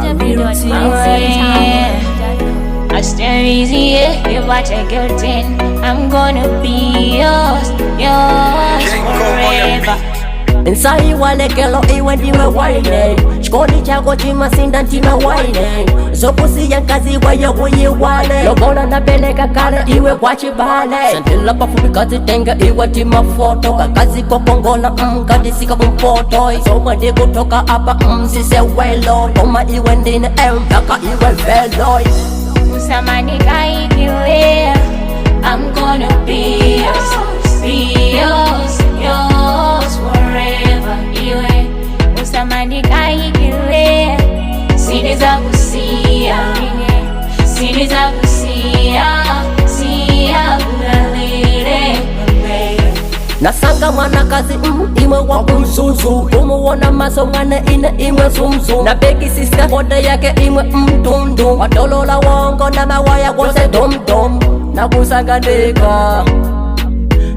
www.goldencitytower.com. I stay easy, yeah. If I take your 10, I'm gonna be yours, yours forever. Nsaiwalekelo iwe ndiwe waine, chikoni chako chimasinda ntima waine, zokusiya nkazi wayo kuyiwale, lobola napeleka kale iwe kwachibale, sendela pafupi kazitenga iwe timafoto, kakazi kokongola mkatisika kumpoto, zomwe ndikutoka apa msisewelo, koma iwe ndine mpaka iwe velo. Usamanikaikile, I'm gonna be yours, be yours, yours forever. Iwe, usamanikaikile, sindizakusiya, sindizakusiya, siya kulalile, baby. Nasanga mwanakazi imwe wa kumzuzu, kumuwona maso mwana ine imwe zumzu, na beki sista koda yake imwe mtundu, watolola wongo na mawaya wose domdom, nakusangandeka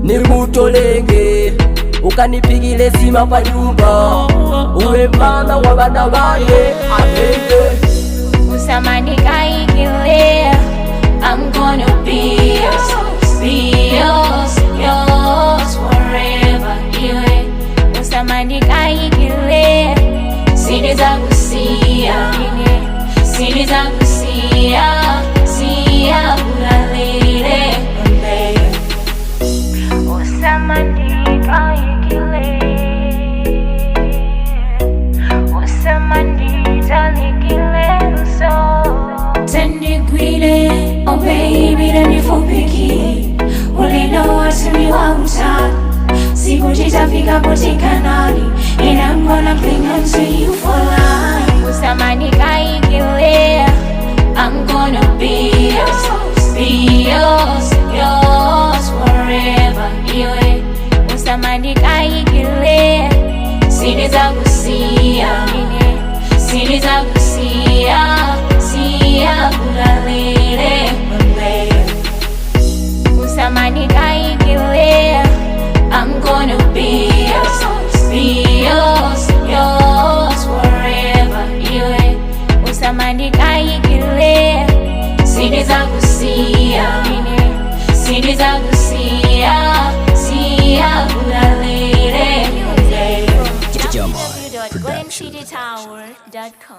nikutolenge, ukanipigile sima pa nyumba, uwe mama wa bana bane alenge. Usamanikaikile, I'm gonna be yours, yours forever. Iwe, usamanikaikile, sindizakusiya, sindizakusiya, siya kulalile, baby. Usamanikaikile, usamanditalikile so. Tendigwile, oh baby, ndandifupiki ulendo watumi wautali siku titafika potikanali, and I'm gonna cling on to you for life. Usamanikaikile, I'm gonna be yours, yours forever. Iwe, usamanikaikile, sindizakusiya, sindizakusiya, siya kulalile, baby. Usamanikaikile, I'm gonna be yours, yours forever. Iwe, usamanikaikile, sindizakusiya, sindizakusiya, siya kulalile, baby. www.goldencitytower.com.